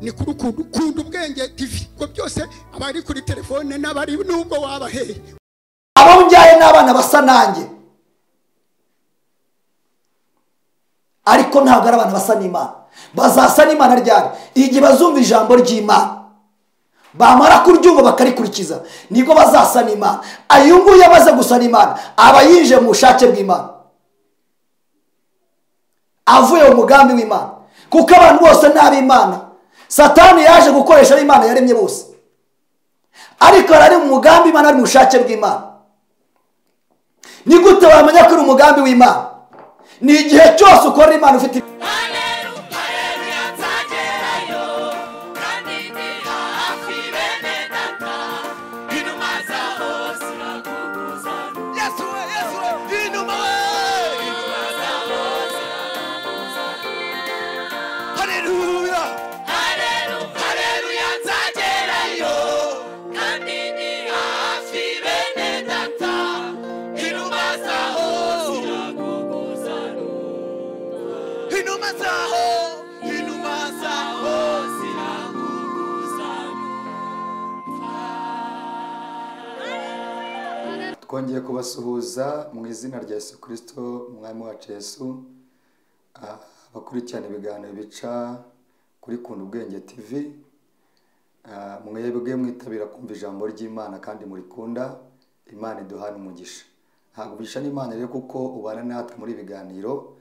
Ni kuri Kunda Ubwenge TV ko byose abari kuri telefone n'abari nubwo wabaheye. Abo mbyaye n'abana basa nanjye, ariko ntabwo ari abana basa n'Imana. Bazasa n'Imana ryari? Igihe bazumva ijambo ry'Imana, bamara kuryumva bakarikurikiza, nibwo bazasa n'Imana. Ayo nguyu amaze gusa n'Imana aba yinjiye mu bushake bw'Imana, avuye mu mugambi w'Imana, kuko abantu bose ni ab'Imana. Satani yaje gukoresha ab'Imana yaremye bose, ariko ari mu mugambi w'Imana, ari mu bushake bw'Imana. Ni gute wamenya ko uri umugambi w'Imana? Ni igihe cyose ukora Imana ufite. Twongeye kubasuhuza mu izina rya Yesu Kristo umwami wacu Yesu. Abakurikirana ibiganiro bica kuri Kunda Ubwenge TV, mwebwe mwitabira kumva ijambo ry'Imana kandi murikunda, Imana iduhana umugisha. Ntabwo umugisha n'Imana rero kuko ubana natwe muri ibiganiro,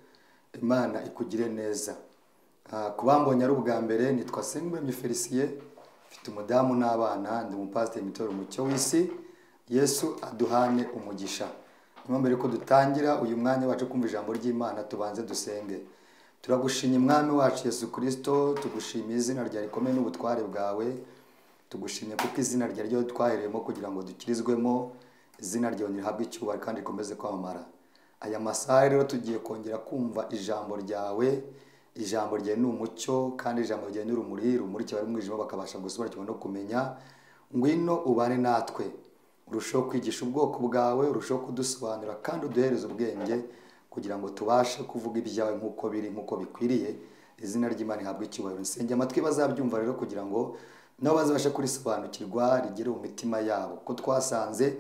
Imana ikugire neza. Kubambonye ari ubwa mbere, nitwa Senguremye Felicien, mfite umudamu n'abana, ndi umupasiteri mu Umucyo w'Isi. Yesu aduhane umugisha. Nyuma mbere ko dutangira uyu mwanya wacu kumva ijambo ry'Imana, tubanze dusenge. Turagushimye Mwami wacu Yesu Kristo, tugushimiye izina ryawe rikomeye n'ubutware bwawe, tugushimye kuko izina ryawe ryo twahereyemo kugira ngo dukirizwemo, izina ryawe rihabwe icyubahiro kandi rikomeze kwamamara. Aya masaha rero tugiye kongera kumva ijambo ryawe. Ijambo ryawe ni umucyo kandi ijambo ryawe ni urumuri, rumurikira abari mu mwijima bakabasha gusobanukirwa no kumenya. Ngwino ubane natwe, urushaho kwigisha ubwoko bwawe, urushaho kudusobanura kandi uduhereze ubwenge kugira ngo tubashe kuvuga ibyawe nk'uko biri, nk'uko bikwiriye. Izina ry'Imana rihabwe icyubahiro. Nsenge amatwi bazabyumva rero kugira ngo nabo bazabashe kurisobanukirwa, rigere mu mitima yabo, ko twasanze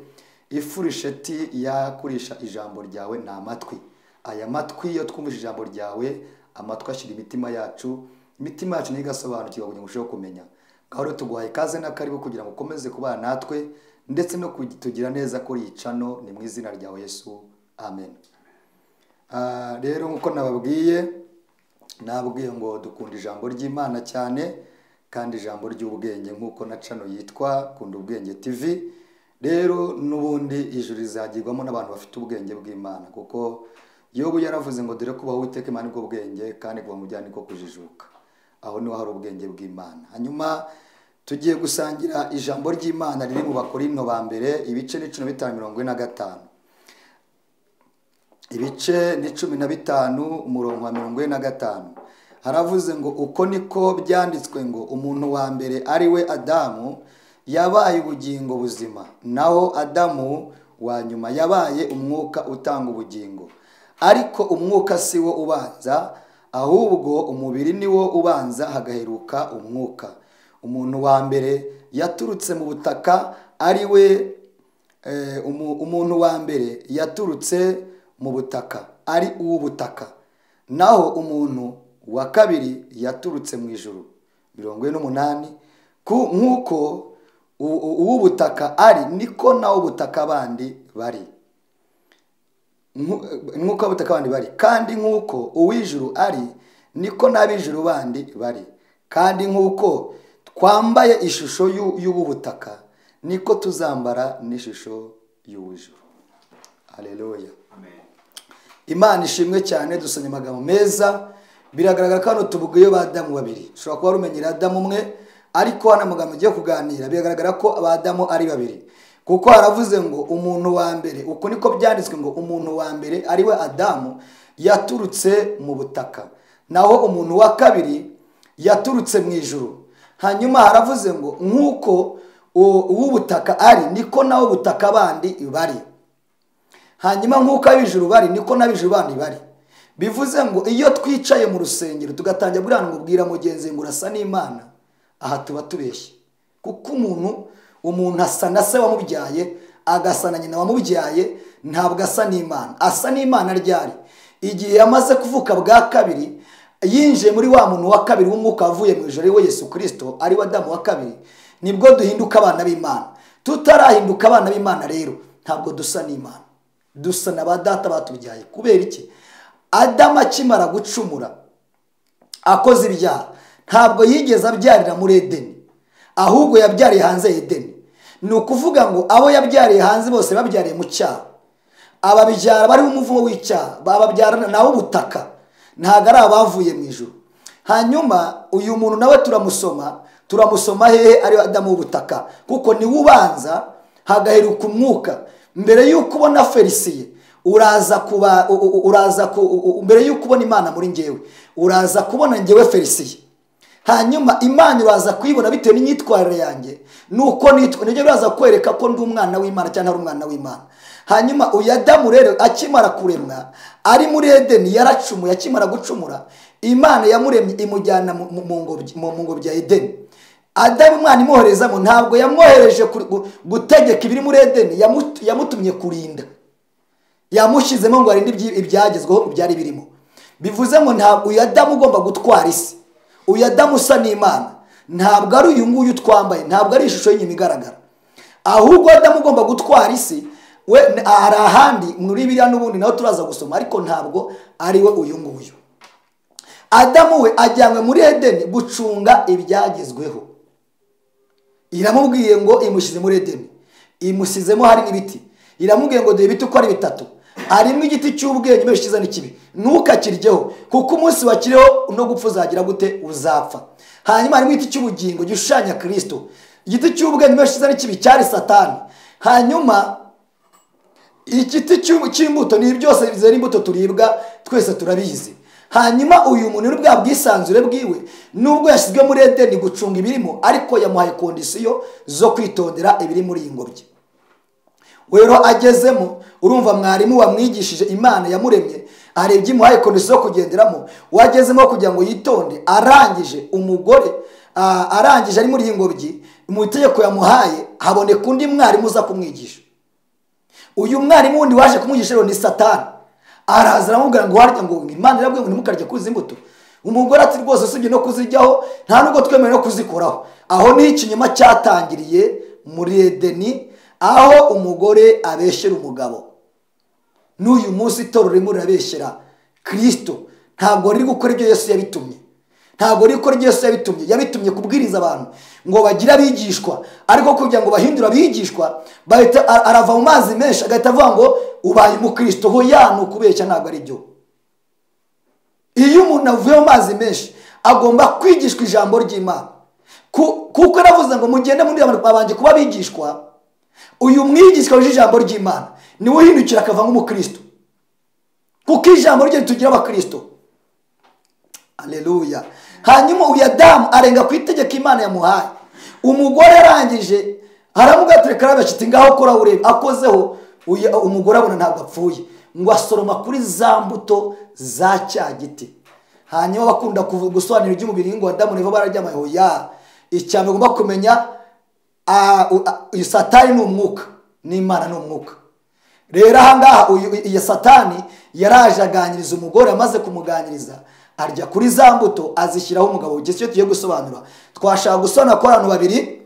ifurisheti yakurisha ijambo ryawe ni amatwi. Aya matwi iyo twumvise ijambo ryawe, amatwi ashyira imitima yacu, imitima yacu niyo igasobanukirwa kugira ngo urusheho kumenya. Ngaho rero tuguhaye ikaze n'akaribu kugira ngo ukomeze kubana natwe ndetse no kutugira neza kuri iyi cano, ni mu izina ryawe Yesu, amen. Rero nkuko nababwiye, nabwiye ngo dukunda ijambo ry'Imana cyane kandi ijambo ry'ubwenge, nkuko na cano yitwa Kunda Ubwenge TV. Rero n'ubundi ijuru rizagirwamo n'abantu bafite ubwenge bw'Imana, kuko Yobu yaravuze ngo dore kubaho Uwiteka Imana nibwo bwenge, kandi kuba mu byaha niko kujijuka. Aho niho hari ubwenge bw'Imana. Hanyuma tugiye gusangira ijambo ry'Imana riri mu Bakorinto ba mbere ibice 15:45. Ibice 15 umurongo wa 45. Haravuze ngo uko niko byanditswe ngo umuntu wa mbere ari we Adamu yabaye ubugingo buzima, naho Adamu wa nyuma yabaye umwuka utanga ubugingo. Ariko umwuka si wo ubanza, ahubwo umubiri ni wo ubanza, hagaheruka umwuka. Umuntu wa mbere yaturutse mu butaka ari we umuntu wa mbere yaturutse mu butaka ari uw'ubutaka, naho umuntu wa kabiri yaturutse mu ijuru. 48 nk'uko uw'ubutaka ari niko naho ubutaka bandi bari, nk'uko ubutaka bandi bari, kandi nk'uko uw'ijuru ari niko n'ab'ijuru bandi bari, kandi nk'uko twambaye ishusho y'ubutaka niko tuzambara n'ishusho y'uw'ijuru. Haleluya. Amen. Imana ishimwe cyane. Dusomye amagambo meza. Biragaragara ko hano tuvuga ba Adamu babiri. Ushobora kuba rumenyera Adamu umwe, ariko hano amagambo ugiye kuganira biragaragara ko abadamu ari babiri, kuko haravuze ngo umuntu wa mbere, uko niko byanditswe ngo umuntu wa mbere ari we Adamu yaturutse mu butaka, naho umuntu wa kabiri yaturutse mu ijuru. Hanyuma haravuze ngo nkuko uw'ubutaka ari niko naho ubutaka bandi bari, hanyuma nkuko ab'ijuru bari niko n'ab'ijuru bandi bari. Bivuze ngo iyo twicaye mu rusengero tugatangira buriya ngo bwira mugenzi ngo urasa n'Imana, aha tuba tubeshye. Kuko umuntu asa na se wamubyaye, agasa na nyina wamubyaye, ntabwo asa n'Imana. Asa n'Imana ryari? Igihe yamaze kuvuka bwa kabiri, yinjiye muri wa muntu wa kabiri w'umwuka wavuye mu ijuru, ari we Yesu Kristo, ari we Adamu wa kabiri, nibwo duhinduka abana b'Imana. Tutarahinduka abana b'Imana rero ntabwo dusa n'Imana, dusa na ba data batubyaye. Kubera iki? Adamu akimara gucumura akoze ibyaha, ntabwo yigeze abyarira muri Edeni, ahubwo yabyariye hanze ya Edeni. Ni ukuvuga ngo abo yabyariye hanze bose babyariye mu cyaha. Ababyara bari umuvumo w'icyaha, bababyara nawo ubutaka, ntabwo ari abavuye mu ijuru. Hanyuma uyu muntu nawe turamusoma hehe? Ari Adamu w'ubutaka, kuko niwe ubanza hagaheruka umwuka. Mbere y'uko ubona Felisiye uraza kuba uraza mbere y'uko ubona Imana muri ngewe, uraza kubona ngewe Felisiye. Hanyuma Imana iraza kuyibona bitewe n'imyitwarire yanjye, nuko nitwa nibyo biraza kwereka ko ndi umwana w'Imana cyangwa ari umwana w'Imana. Hanyuma uyu Adamu rero akimara kuremwa ari muri Edeni yaracumuye. Akimara gucumura, Imana yamuremye imujyana mu ngobyi ya Edeni. Adamu umwana imwoherezamo, ntabwo yamwohereje gutegeka ibiri muri Edeni, yamutumye kurinda. Yamushyizemo ngo arinde ibyagezweho byari birimo. Bivuze ngo ntabwo uyu Adamu ugomba gutwara isi. Uyu Adamu usa n'Imana ntabwo ari uyu nguyu twambaye, ntabwo ari ishusho y'inyuma igaragara. Ahubwo Adamu ugomba gutwara isi we ari ahandi muri Bibiliya n'ubundi naho turaza gusoma, ariko ntabwo ari we uyu nguyu. Adamu we ajyanywe muri Edeni gucunga ibyagezweho. Iramubwiye ngo imushyize muri Edeni, imusizemo hari n'ibiti. Iramubwiye ngo dore ibiti uko ari bitatu, harimo igiti cy'ubwenge mbese cyiza n'ikibi, ntukakiryeho kuko umunsi wakiriho no gupfa uzagira gute? Uzapfa. Hanyuma harimo igiti cy'ubugingo gishushanya Kristo. Igiti cy'ubwenge mbese cyiza n'ikibi cyari Satani. Hanyuma igiti cy'imbuto ni byose bizera imbuto turibwa twese turabizi. Hanyuma uyu muntu n'ubwa bwisanzure bwiwe, nubwo yashyizwe muri Edeni gucunga ibirimo, ariko yamuhaye kondisiyo zo kwitondera ibiri muri iyi ngobyi. Rero agezemo, urumva mwarimu wamwigishije Imana yamuremye arebye imuhaye kondisiyo zo kugenderamo, wagezemo kugira ngo yitonde. Arangije umugore arangije ari muri iyi ngobyi, mu itegeko yamuhaye haboneka undi mwarimu uza kumwigisha. Uyu mwarimu wundi waje kumwigisha rero ni Satani. Araza aramubwira ngo warya ngo Imana irabwiye ngo ntimukarye kuzi imbuto. Umugore ati rwose usibye no kuziryaho nta nubwo twemerewe no kuzikoraho. Aho ni ikinyoma cyatangiriye muri Edeni, aho umugore abeshyera umugabo. N'uyu munsi itorero ririmo rirabeshyera Kristo. Ntabwo riri gukora ibyo Yesu yabitumye. Ntabwo riri gukora ibyo Yesu yabitumye. Yabitumye kubwiriza abantu ngo bagire abigishwa, ariko kugira ngo bahindure abigishwa bahita arava mu mazi menshi agahita avuga ngo ubaye umukristo. Hoya, ni ukubeshya, ntabwo ari byo. Iyo umuntu avuye mu mazi menshi agomba kwigishwa ijambo ry'Imana. Kuko yaravuze ngo mugende muri abanjye kuba abigishwa. Uyu mwigishwa wuje ijambo ry'Imana niwe uhindukira akava nk'umukristo, kuko ijambo rye ritugira abakristo. Haleluya. Hanyuma uyu Adamu arenga ku itegeko Imana yamuhaye. Umugore arangije aramugatereka arabashita ngaho kora urebe, akozeho umugore abona ntabwo apfuye, ngo asoroma kuri za mbuto za cya giti. Hanyuma bakunda gusobanura iby'umubiri ngo Adamu na Eva bararyamaye. Hoya, icyambere ugomba kumenya, uyu Satani ni umwuka n'Imana ni umwuka. Rero aha ngaha uyu Satani yaraje aganiriza umugore, amaze kumuganiriza arya kuri za mbuto azishyiraho umugabo. Icyo tugiye gusobanura, twashaka gusobanura ko abantu babiri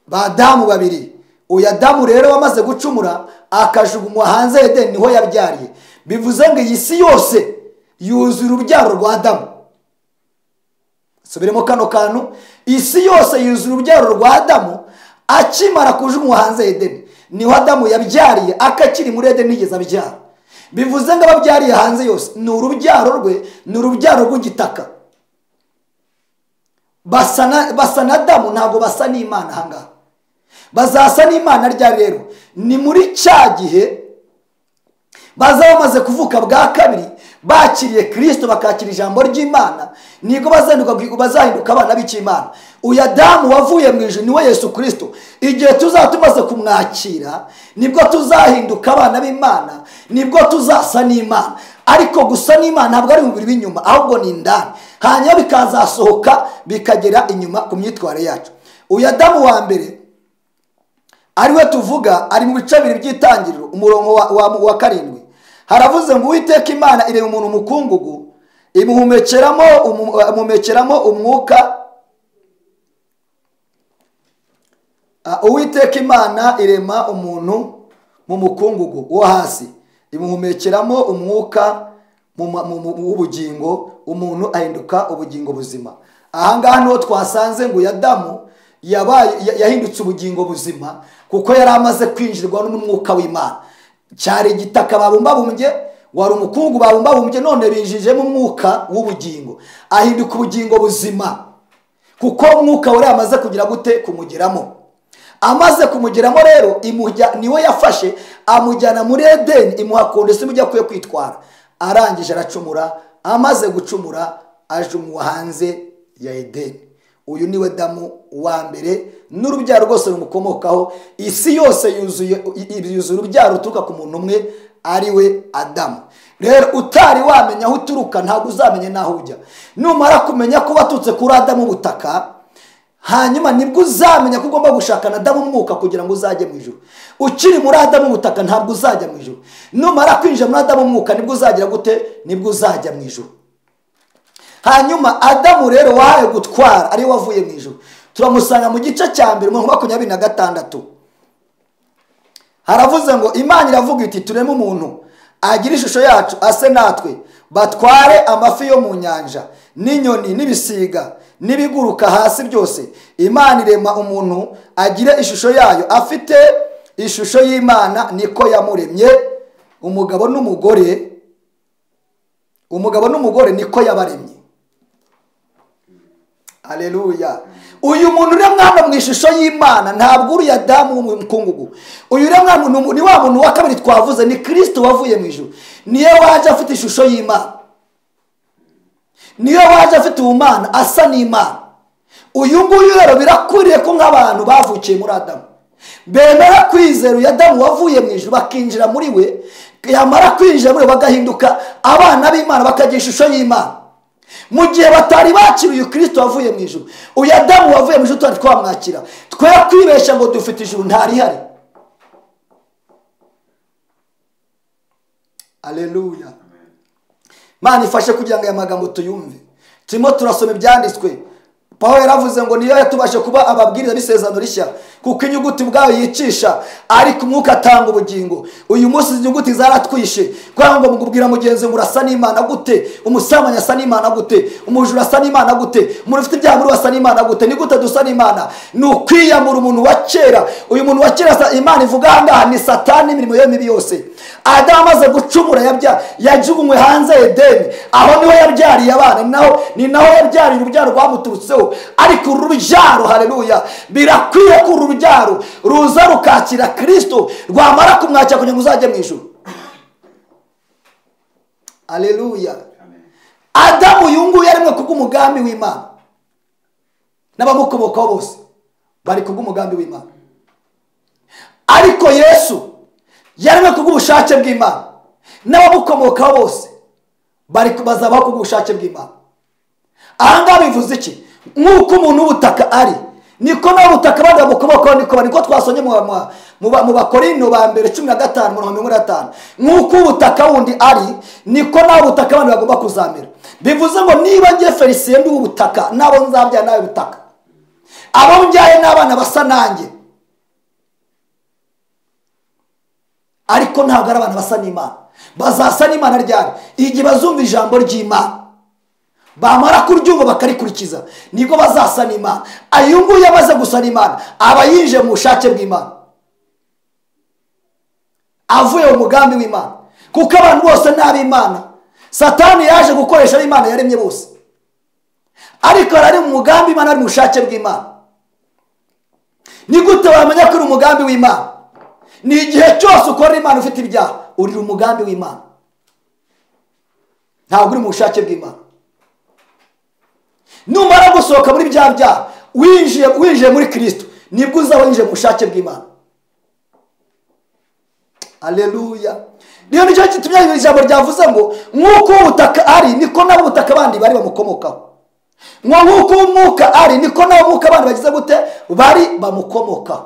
ba Adamu babiri. Uyu Adamu rero wamaze gucumura akajugunywa hanze Edeni, niho yabyariye. Bivuze ngo iyi si yose yuzuye urubyaro rwa Adamu. Subiremo kano kantu, isi yose yuzuye urubyaro rwa Adamu. Akimara kujugunywa hanze Edeni niho Adamu yabyariye, akakiri muri Edeni nigeze abyara. Bivuze ngo ababyariye hanze yose ni urubyaro rwe, ni urubyaro rw'igitaka. Basa na Adamu, ntabwo basa n'Imana. Aha ngaha bazasa n'Imana rya rero ni muri cya gihe bazaba bamaze kuvuka bwa kabiri, bakiriye Kristo, bakakira ijambo ry'Imana, nibwo bazahinduka abana b'Imana. Uyu Adamu wavuye mu ijuru niwe Yesu Kristo. Igihe tuzaba tumaze kumwakira nibwo tuzahinduka abana b'Imana, nibwo tuzasa n'Imana. Ariko gusa n'Imana ntabwo ari umubiri w'inyuma, ahubwo ni indani, hanyuma bikazasohoka bikagera inyuma ku myitwarire yacu. Uyu Adamu wa mbere ariwe tuvuga ari mu bice bibiri by'itangiriro, umurongo wa 7 haravuze ngo Uwiteka Imana irema umuntu umukungugu, imuhumekeramo umwuka. Uwiteka Imana irema umuntu mu mukungugu wo hasi, imuhumekeramo umwuka w'ubugingo, umuntu ahinduka ubugingo buzima. Ahangaha niho twasanze ngo Adamu yahindutse ubugingo buzima, kuko yari amaze kwinjirwa n'umwuka w'Imana. Cyari igitaka babumbabumbye, wari umukungu babumbabumbye, none binjijemo umwuka w'ubugingo, ahinduka ubugingo buzima, kuko umwuka wari amaze kugira gute? Kumugeramo. Amaze kumugeramo rero niwe yafashe amujyana muri Edeni, imuha kondisiyo ujya akwiye kwitwara. Arangije aracumura, amaze gucumura ajugunywa hanze ya Edeni. Uyu niwe Adamu wa mbere n'urubyaro rwose rumukomokaho. Isi yose yuzuye urubyaro ruturuka ku muntu umwe ari we Adamu. Rero utari wamenya aho uturuka ntabwo uzamenya n'aho ujya. Numara kumenya ko waturutse kuri Adamu ubutaka, hanyuma nibwo uzamenya ko ugomba gushakana Adamu umwuka kugira ngo uzajye mu ijuru. Ukiri muri Adamu ubutaka ntabwo uzajya mu ijuru. Numara kwinjira muri Adamu umwuka nibwo uzagira gute? Nibwo uzajya mu ijuru. Hanyuma Adamu rero wahaye gutwara ari wavuye mu ijuru, turamusanga mu gice cya mbere mu 26. Haravuze ngo Imana iravuga iti tureme umuntu agira ishusho yacu ase natwe, batware amafi yo mu nyanja n'inyoni n'ibisiga n'ibiguruka hasi byose. Imana irema umuntu agira ishusho yayo, afite ishusho y'Imana niko yamuremye, umugabo n'umugore niko yabaremye. Haleluya. Uyu muntu uremwa mu ishusho y'Imana ntabwo uri Adamu w'umukungugu. Uyu uremwa ni wa muntu wa kabiri twavuze, ni Kristo wavuye mu ijuru. Niyo waje afite ishusho y'Imana, niyo waje afite ubumana asa n'Imana. Uyu nguyu rero birakwiriye ko nk'abantu bavukiye muri Adamu bemera kwizera uyu Adamu wavuye mu ijuru, bakinjira muri we, yamara kwinjira muri we bagahinduka abana b'Imana, bakagira ishusho y'Imana. Mu gihe batari bakira uyu Kristo wavuye mu ijuru, uyu Adamu wavuye mu ijuru twari twamwakira, twe kwibeshya ngo dufite ijuru ntarihari. Haleluya. Mana ifashe kugira ngo aya magambo tuyumve. Turimo turasoma ibyanditswe. Pawulo yaravuze ngo niyo yatubashe kuba ababwiriza b'isezerano rishya, kuko inyuguti ubwayo yicisha ariko umwuka atanga ubugingo. Uyu munsi inyuguti zaratwishe, kugira ngo mugubwira mugenzi ngo urasa n'Imana gute, umusambanyi asa n'Imana gute, umujura asa n'Imana gute, umuntu ufite ibyaha muri asa n'Imana gute? Ni gute dusa n'Imana? Ni ukwiyamura umuntu wa kera. Uyu muntu wa kera Imana ivuga ahangaha ni Satani, imirimo ye mibi yose. Adamu amaze gucumura yajugunywe hanze Edeni, aho niho yabyariye abana, ni naho yabyariye urubyaro rwamuturutseho. Ariko urubyaro, haleluya, birakwiye ko urubyaro ruza rukakira Kristo, rwamara kumwakira kugira ngo uzajye mu ijuru. Haleluya. Adamu uyu nguyu yaremwe kubw'umugambi w'Imana, n'abamukomokaho bose bari kubw'umugambi w'Imana. Ariko Yesu yaremwe kubw'ubushake bw'Imana, n'abamukomokaho bose bari bazabaho kubw'ubushake bw'Imana. Ahangaha bivuze iki? Nk'uko umuntu w'ubutaka ari, niko n'ubutaka bandi bamukomokaho niko bari. Niko twasomye mu Bakorinto ba mbere 15 umurongo 45. Nk'uko ubutaka wundi ari, niko n'ubutaka bandi bagomba kuzamera. Bivuze ngo niba ngiye Felicien ndi ubutaka, nabo nzabyara nawe ubutaka, abo mbyaye n'abana basa nanjye, ariko ntabwo ari abana basa n'Imana. Bazasa n'Imana ryari? Igihe bazumva ijambo ry'Imana, bamara kuryumva bakarikurikiza, nibwo bazasa n'Imana. Ayo nguyu yamaze gusa n'Imana aba yinjiye mu bushake bw'Imana, avuye mu mugambi w'Imana, kuko abantu bose ni ab'Imana. Satani yaje gukoresha ab'Imana yaremye bose, ariko ari mu mugambi w'Imana, ari mu bushake bw'Imana. Ni gute wamenya ko uri umugambi w'Imana? Ni igihe cyose ukora Imana ufite ibyaha, uri umugambi w'Imana, ntabwo uri mu bushake bw'Imana. Numara gusohoka muri bya byaha winjiye muri Kristo, nibwo uzaba winjiye mu bushake bw'Imana. Aleluya. Niyo nicyo gitumye ijambo ryavuze ngo nk'uko ubutaka ari niko nabo ubutaka bandi bari bamukomokaho, nk'uko umwuka ari niko nabo umwuka bandi bagize gute bari bamukomokaho.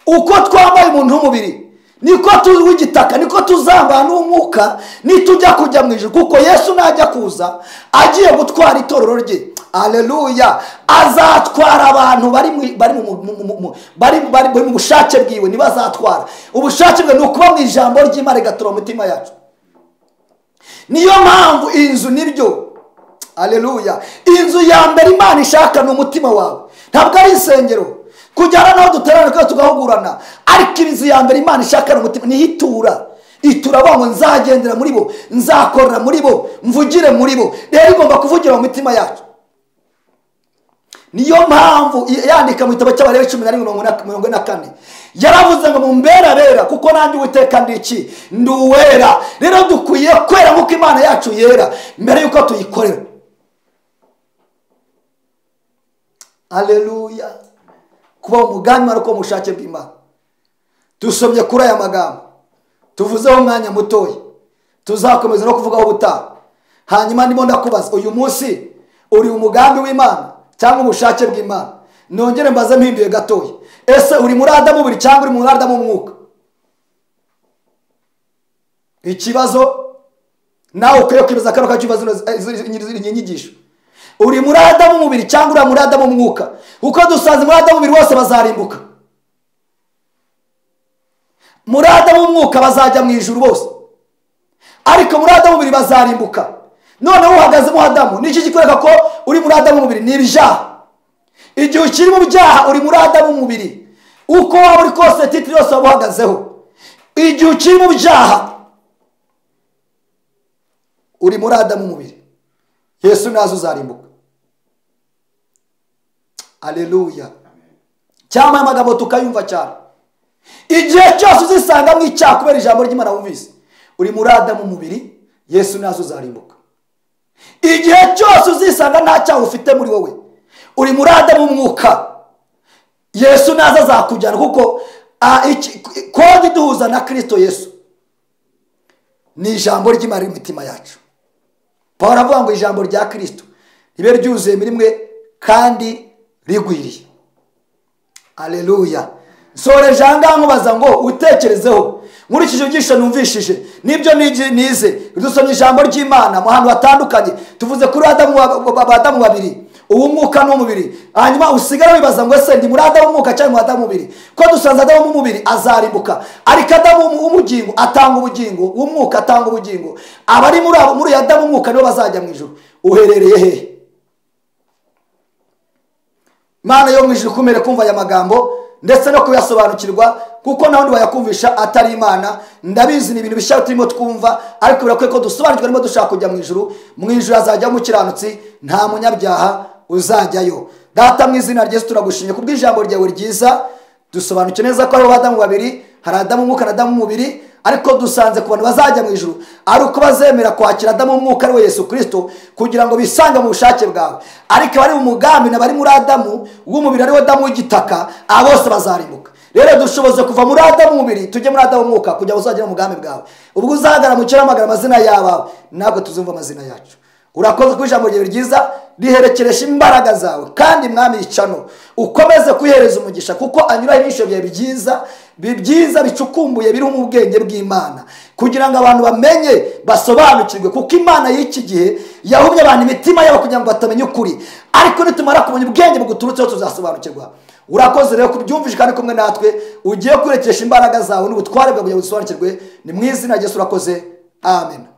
Uko twambaye umuntu w'umubiri niko tuw'igitaka, niko tuzambana n'umwuka nitujya kujya mu ijuru, kuko Yesu najya kuza agiye gutwara itorero rye. Aleluya. Azatwara abantu bari mu bushake bwiwe, ntibazatwara ubushake bwe, ni ukuba mu ijambo ry'Imana rigatura mu mitima yacu. Niyo mpamvu inzu nibyo. Aleluya. Inzu ya mbere Imana ishaka ni umutima wawe, ntabwo ari insengero kujyana naho duterana kandi tugahugurana, ariko inzu ya mbere Imana ishaka ni umutima, niho itura. Itura ngo nzagendera muri bo, nzakorera muri bo, mvugire muri bo. Rero igomba kuvugira mu mitima yacu. Niyo mpamvu yandika mu gitabo cy'Abalewi 11:44 yaravuze ngo mumbera bera kuko nanjye Uwiteka ndi iki? Ndi uwera. Rero dukwiye kwera nk'uko Imana yacu yera mbere yuko tuyikorera. Aleluya. Kuba umugambi ariko mushake bw'Imana. Dusomye kuri aya magambo, tuvuzeho umwanya mutoya, tuzakomeza no kuvugaho ubutaha. Hanyuma ndimo ndakubaza uyu munsi uri umugambi w'Imana cyangwa ubushake bw'Imana? Nongere mbaze mpinduye gatoya, ese uri muri Adamu mubiri cyangwa uri muri Adamu mwuka? Ikibazo nawe ukwiye kwibaza kano kakibazo inyigisho. Uri muri Adamu mubiri cyangwa uri muri Adamu mwuka? Uko dusanze muri Adamu mubiri bose bazarimbuka, muri Adamu mwuka bazajya mu ijuru bose, ariko muri Adamu mubiri bazarimbuka. None uhagaze mu Adamu, niki kikwereka ko uri muri Adamu mubiri? Ni ibyaha. Igihe ukiri mu byaha uri muri Adamu mubiri, uko waba uri kose titiri yose waba uhagazeho. Igihe ukiri mu byaha uri muri Adamu mubiri, Yesu nazo uzarimbuka. Aleluya. Cyangwa amagambo tukayumva cyane. Igihe cyose uzisanga mu icyaha kubera ijambo ry'Imana wumvise, uri muri Adamu mubiri, Yesu nazo uzarimbuka. Igihe cyose uzisanga nta cyaha ufite muri wowe, uri muri Adamu mwuka, Yesu naza azakujyana, kuko kode iduhuza na Kristo Yesu ni ijambo ry'Imana riri mu mitima yacu. Pawulo aravuga ngo ijambo rya Kristo ribe ryuzuye muri mwe kandi rigwiriye. Aleluya. Nsoreje aha ngaha nkubaza ngo utekerezeho nkurikije ibyigisho numvishije nibyo nize. Dusomye ijambo ry'Imana mu hantu hatandukanye, tuvuze kuri Adamu babiri, uw'umwuka n'umubiri. Hanyuma usigara wibaza ngo ese ndi muri Adamu umwuka cyangwa muri Adamu umubiri? Ko dusanze Adamu umubiri azarimbuka, ariko Adamu w'ubugingo atanga ubugingo, w'umwuka atanga ubugingo. Abari muri Adamu umwuka nibo bazajya mu ijuru. Uherereye hehe? Imana yo mu ijuru ikumere kumva aya magambo ndetse no kuyasobanukirwa, kuko naho wayakumvisha atari Imana. Ndabizi ni ibintu bishya turimo twumva, ariko birakwiye ko dusobanukirwa niba dushaka kujya mu ijuru. Mu ijuru azajya umukiranutsi, nta munyabyaha uzajyayo. Data mu izina rya Yesu turagushimye kubw'ijambo ryawe ryiza. Dusobanukiwe neza ko ari Adamu babiri, hari Adamu umwuka na Adamu umubiri, ariko dusanze ku bantu bazajya mu ijuru ari uko bazemera kwakira Adamu umwuka ari we Yesu Kristo, kugira ngo bisange mu bushake bwawe. Ariko abari mu mugambi n'abari muri Adamu w'umubiri ari we Adamu w'igitaka, abo bose bazarimbuka. Rero dushoboze kuva muri Adamu umubiri tujye muri Adamu umwuka, kugira ngo uzagere mu mugambi bwawe. Ubwo uzahagara mu cyo amazina yabawe, ntabwo tuzumva amazina yacu. Urakoze ku ijambo ryawe ryiza, riherekeresha imbaraga zawe, kandi mwami icano ukomeze kuyihereza umugisha, kuko anyuraho ibisho byawe byiza bicukumbuye biri mu bwenge bw'Imana, kugira ngo abantu bamenye basobanukirwe, kuko Imana y'iki gihe yahumye abantu imitima yabo kugira ngo batamenya ukuri, ariko nitumara kumenya ubwenge buguturutseho tuzasobanukirwa. Urakoze rero kubyumvisha kandi kumwe natwe ugiye kwirekesha imbaraga zawe n'ubutware bwawe kugira ngo dusobanukirwe. Ni mu izina rya Yesu urakoze, amen.